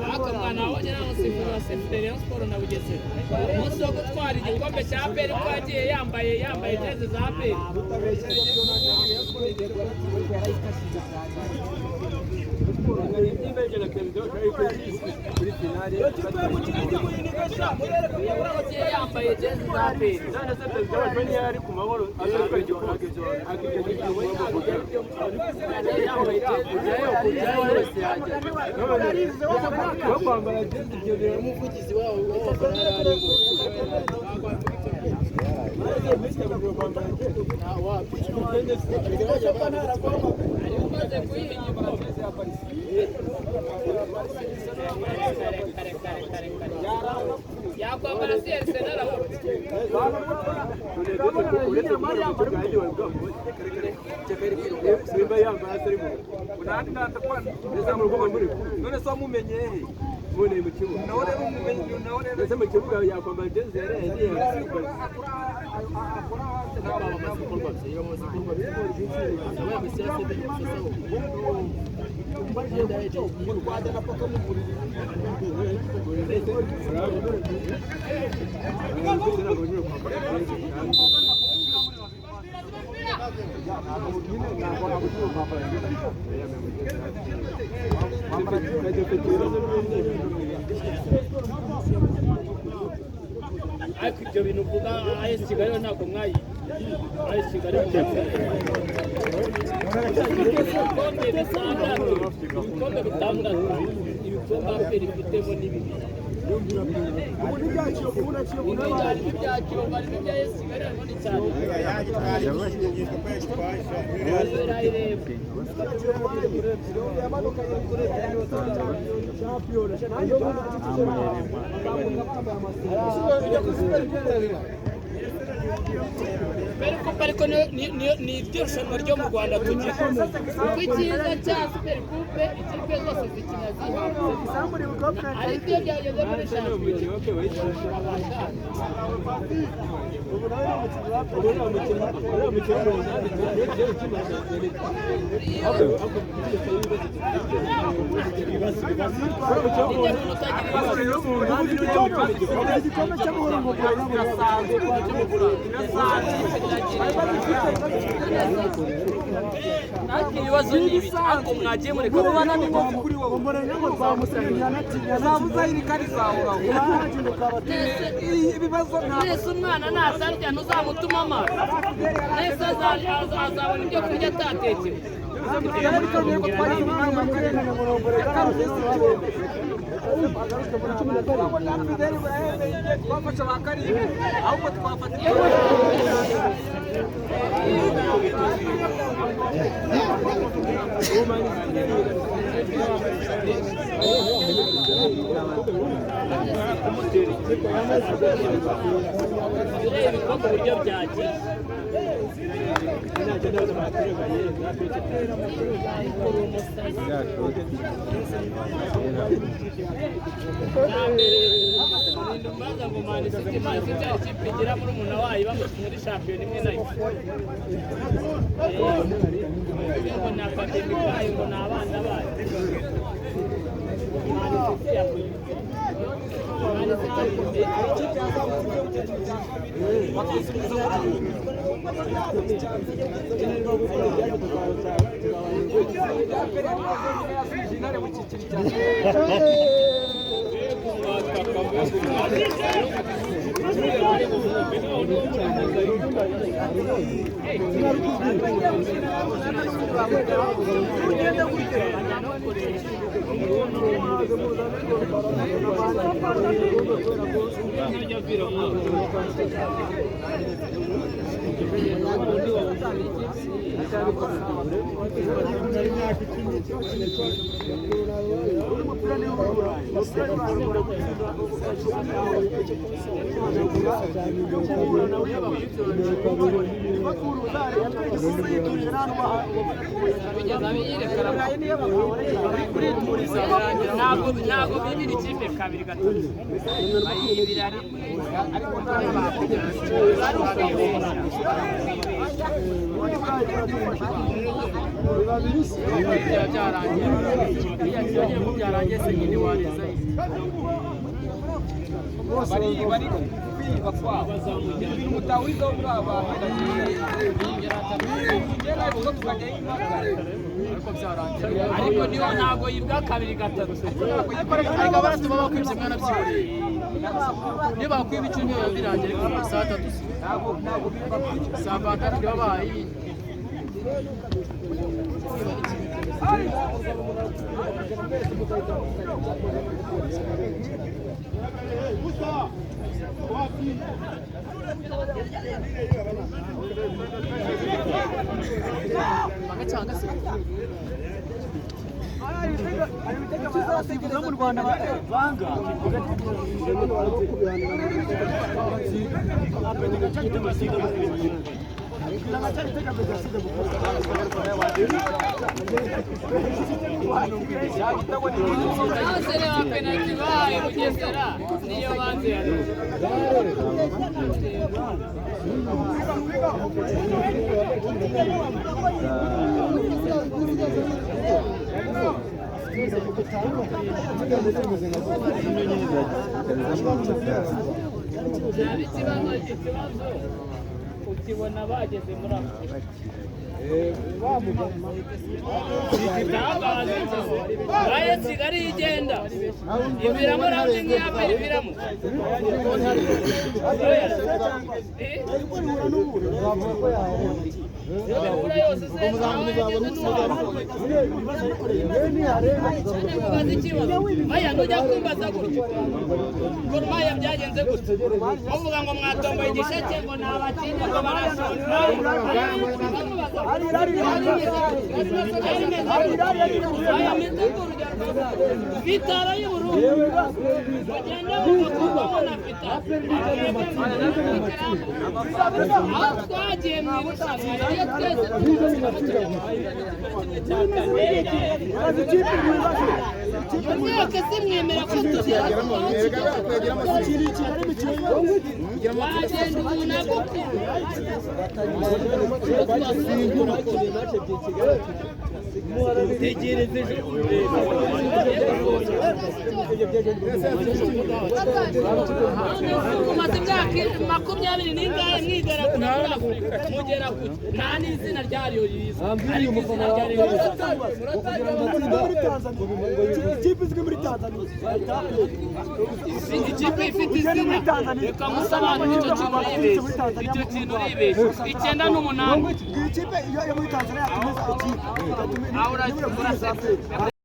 Ariko mwana wabonye nawe umusifuzi wa sefure Rayon Sports na Bugesera umunsi wo gutwara igikombe cya APR ko yagiye yambaye jezi za APR. Yagiye yambaye jezi za APR. Yambaye jezi. Umuvugizi wabo w'abafana yari ari Umaze kuyiha igikombe. Kare kare kare kare. Yakwambara si Arsenal ahubwo. None se wamumenye he? Nawe rero umumenye, nawe rero Ese mu kibuga yakwambara jezi ya Rayon. Ariko ibyo bintu uvuga AS Kigali yo ntabwo mwayi AS Kigali mu ibikombe bitandatu, ibikombe bitandatu, ibikombe APR ifitemo ni bibiri. Harimo ibya Kiyovu, harimo ibya AS Kigali, harimo n'icya Super Coupe. Ariko ni iryo rushanwa ryo mu Rwanda tugira, kuko icyiza cya Super Coupe ikipe zose zikina zihabwa, ariko iyo byageze muri shampiyona nijye muntu utagira ibibazo. Igikombe cy'amahoro ngo Ariko ibibazo ni ibi, ariko mwagiye mureka Mwese umwana natarya ntuzamutuma amazi, mwese azabona ibyo kurya atatekewe. Twafashe ba karindwi, ahubwo twafata Ureba ibikombe uburyo byagiye. Bwa mbere urinda umbaza ngo Man City, Man City hari ikipe igira muri umuntu wayo iba muri shampiyona imwe nayo. Ngo ni akademi kayo, ngo ni abana bayo. Man City yakuye. Man City yakuye. Ntabwo bibira ikipe kabiri gatatu bayibira rimwe ariko byarangiye se nyine wareza bari kwiba kwabo ibintu mutahurizaho muri aba ariko niyo ntabwo yibwa kabiri gatatu ariko abaratu baba bakwibye mwana byihoreye niyo bakwiba icumi biba birangiye ariko saa tatu saa tatu babaye Mu Rwanda banga Abasore ba penaliti bahaye Bugesera niyo banze ya ikibazo ukibona bageze muri Afurika ayo Kigali igenda iviramo rawundi nk'iya mbere iviramo Maya nujya kumbaza gutyo Gor Mahia byagenze gutyo muvuga ngo mwatomboye igisheke ngo ni abakinnyi ngo barashonje Vitara y'Uburundi bagenda mukakubona Vitara aho twagiye mu irushanwa iyo twese mwaka simwemera ko tugera wagenda umuntu agukunda umaze imyaka 20 n'ingahe mwigaragura muri Afurika mugera kuki nta n'izina ryariyo rizwi ariko izina ryariyo rizwi ikipe izwi muri Tanzania ikipe ifite izina reka musobanure icyo kintu uribeshye icyo kintu uribeshye 98 ikipe iyo muri Tanzania yatumiza ikipe aho urasetsa.